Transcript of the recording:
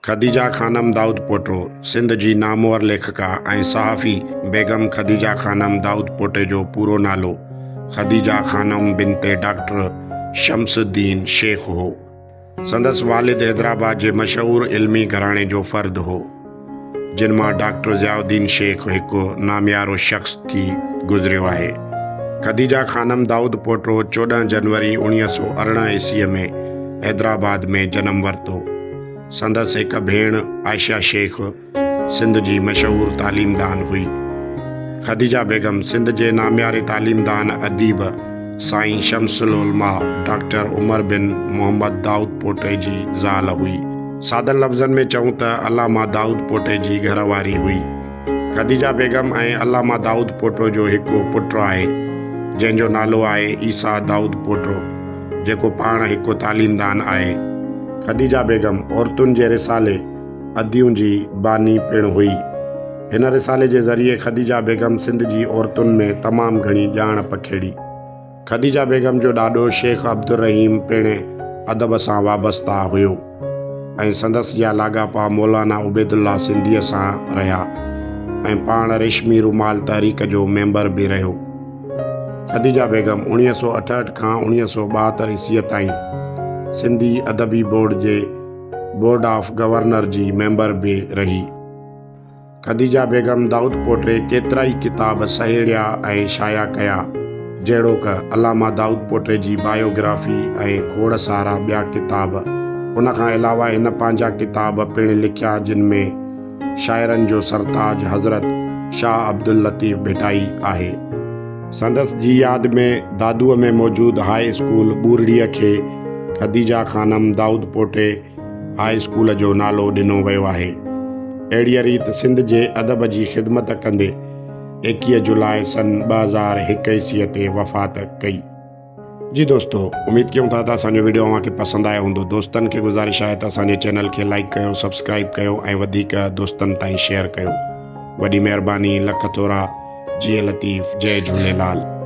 خديجه خانم دائود پوٽو، سنڌ جي نامور ليکڪا ۽ صحافي بيگم خديجه خانم دائود پوٽي جو پورو نالو خديجه خانم بنت ڊاڪٽر شمس الدين شيخ هو. سندس والد حيدرآباد جي مشهور علمي گهراڻي جو فرد هو، جن مان ڊاڪٽر ضياء الدين شيخ هڪ ناميارو شخص ٿي گذريو آهي. خديجه خانم دائود پوٽو 14 جنوري 1918 عيسويء ۾ حيدرآباد ۾ جنم ورتو. سندس هڪ ڀيڻ عائشه شيخ سنڌ جي مشهور تعليمدان هئي. خديجه بيگم سنڌ جي نامياري تعليمدان اديب سائين شمس العلماء ڊاڪٽر عمر بن محمد دائود پوٽي جي زال هئي. سادن لفظن ۾ چئون ته علامه دائود پوٽي جي گهر واري هئي. خديجه بيگم ۽ علامه دائود پوٽو جو هڪ پٽ آهي، جنهن جو نالو آهي عيسيٰ دائود پوٽو، جيڪو پاڻ هڪ تعليمدان آهي. خديجه بيگم عورتن جي رسالي اديون جي باني پڻ هئي. هن رسالي جي ذريعي خديجه بيگم سنڌ جي عورتن ۾ تمام گهڻي ڄاڻ پکيڙي. خديجه بيگم جو ڏاڏو شيخ عبدالرحيم پڻ ادب سان وابسته هيو ۽ سندس جا لاڳاپا مولانا عبيدالله سنڌيء سان رهيا ۽ پاڻ ريشمي رومال تحريڪ جو ميمبر به رهيو. خديجه بيگم 1968 کان 1972 عيسويء تائين سنڌي ادبي بورڊ جي بورڊ آف گورنر جي ميمبر به رهي. خديجه بيگم دائود پوٽي ڪيترائي ڪتاب سهيڙيا ۽ شايع ڪيا، جهڙوڪ، علامه دائود پوٽي جي بايو گرافي ۽ کوڙ سارا ٻيا ڪتاب. ان کان علاوه هن پنهنجا ڪتاب پڻ لکيا جن ۾ شاعرن جو سرتاج حضرت شاهه عبداللطيف ڀٽائي آهي. سندس جي ياد ۾ دادوء ۾ موجود هاء اسڪول ٻورڙيء کي خديجه خانم دائود پوٽي هاء اسڪول جو نالو ڏنو ويو آهي. اهڙيء ريت سنڌ جي ادب جي خدمت ڪندي 21 جولاء سن 2001 عيسويء تي وفات ڪئي. جي دوستو اميد ڪيون ٿا ته اسان جو ويڊيو اوهان کي پسند آيو هوندو. دوستن کي گذارش آهي ته اسان جي چينل کي لائيڪ ڪيو، سبسڪرائيب ڪيو ۽ وڌيڪ دوستن تائين شيئر ڪيو. وڏي مهرباني، لک ٿورا. جيئي لطيف، جئي جهوليلال.